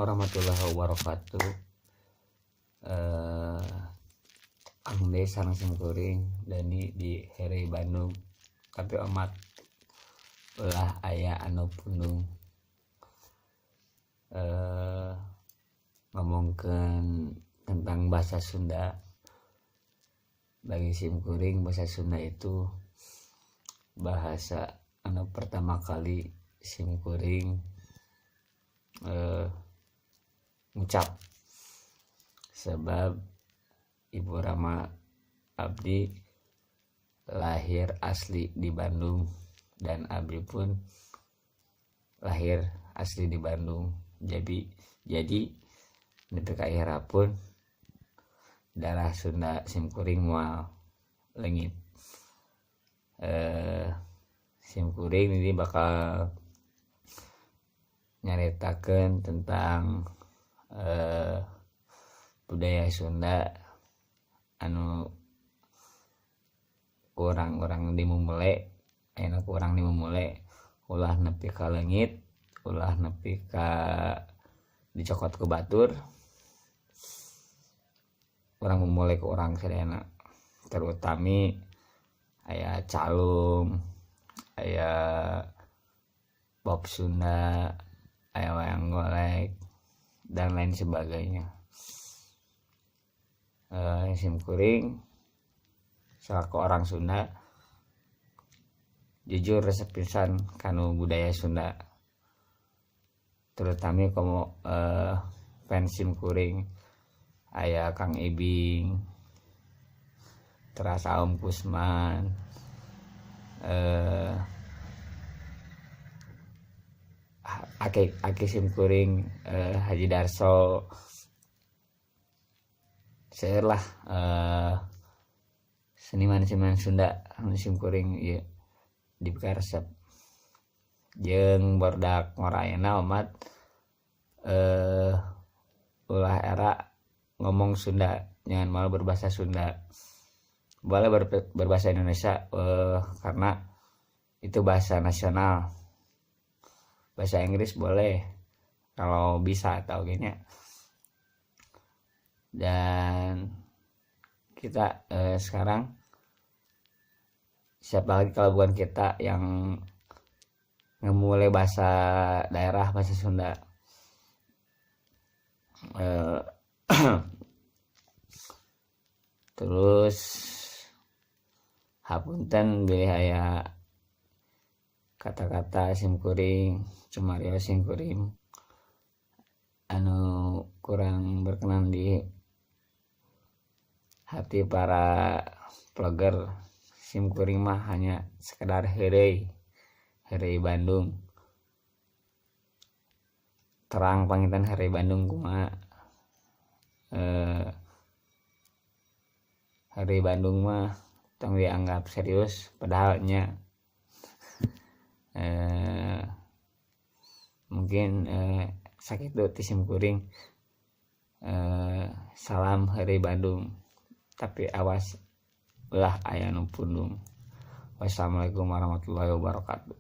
Warahmatullahi wabarakatuh. Ang deui sareng simkuring Dani di Heureuy Bandung, tapi omat ulah aya anu pundung. Ngomongkeun tentang bahasa Sunda. Bagi simkuring, bahasa Sunda itu bahasa anu pertama kali simkuring ngucap, sebab ibu rama abdi lahir asli di Bandung dan abdi pun lahir asli di Bandung. Jadi nepi ka ira pun darah Sunda simkuring moal leungit. Simkuring ini bakal nyaritakeun tentang budaya Sunda anu kurang-urang dimumule, anu kurang dimumule, ulah nepi ka leungit, ulah nepi ka dicokot ku batur. Urang memulai ke urang sadayana, terutami aya calung, aya pop Sunda, aya wayang golek, dan lain sebagainya. Simkuring selaku orang Sunda jujur resep pisan kanu budaya Sunda, terutama komo fans simkuring aya Kang Ibing, teras Aum Kusman, aki aki simkuring, Haji Darso. Seueur lah seniman-seniman Sunda anu simkuring ieu dipikaresep. Jeung barudak ngora ayeuna omat ulah era ngomong Sunda, jangan malu berbahasa Sunda. Boleh berbahasa Indonesia karena itu bahasa nasional. Bahasa Inggris boleh kalau bisa atau gini. Dan kita sekarang siapa lagi kalau bukan kita yang ngemulai bahasa daerah, bahasa Sunda. Terus hapunten bilih aya kata-kata simkuring, cumario simkuring anu kurang berkenan di hati para vlogger. Simkuring mah hanya sekedar heureuy, heureuy Bandung. Terang panginten heureuy Bandung kumaha. Heureuy Bandung mah tong dianggap serius, padahal nya mungkin sakitu ti simkuring. Salam heureuy Bandung, tapi awas ulah aya nu pundung. Wassalamualaikum warahmatullahi wabarakatuh.